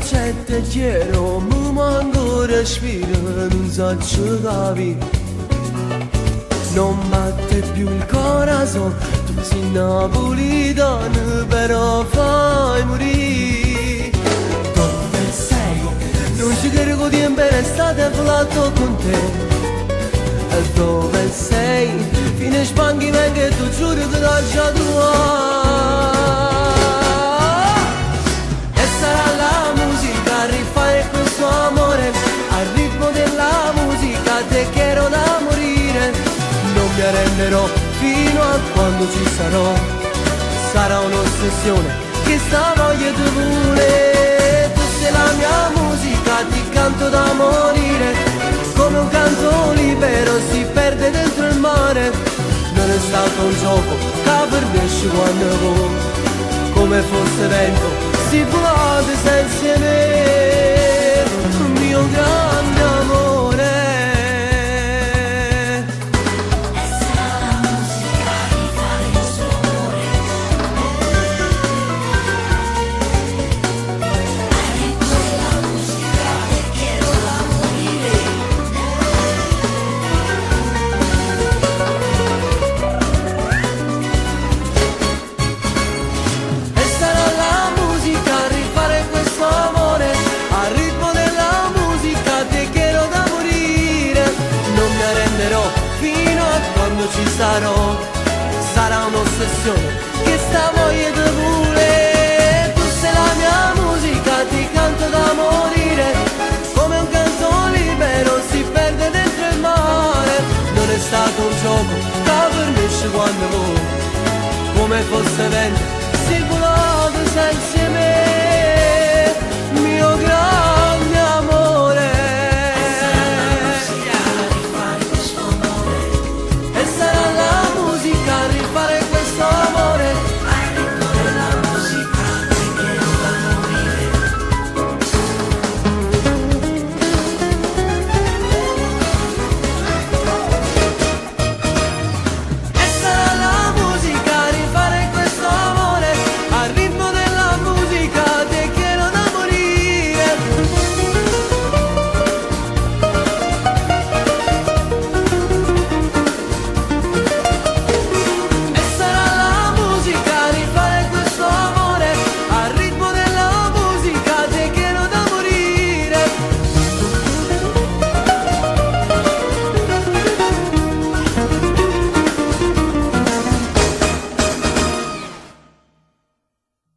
Abbraccia te quiero, mi manco respiro, non saccio capì. Non batte più il corazon, tu sei napolitano, però fai morire. Dove sei? Non ci credo di l'estate volato con te. E dove sei? Fine sbanghi che tu giuro che t'ho già trovato. E sarà la musica a rifare questo amore, al ritmo della musica te quiero da morire. Non mi arrenderò fino a quando ci sarò. Sarà un'ossessione che sta voglia di volere. Tu sei la mia musica, ti canto da morire. Come un canto libero si perde dentro il mare. Non è stato un gioco che perdesci quando vuoi. Come fosse vento, si vuole senza me. Mio grande amore. E sarà la musica a rifare il suo amore. Al ritmo della musica te quiero da morire. E sarà la musica a rifare questo amore, al ritmo della musica te quiero da morire. Non mi arrenderò fino a quando ci sarò. Sarà un'ossessione che sta voglia di volere. Tu sei la mia musica, ti canto da morire. Come un canto libero si perde dentro il mare. Non è stato un gioco che vernisce quando vuoi. Come fosse vento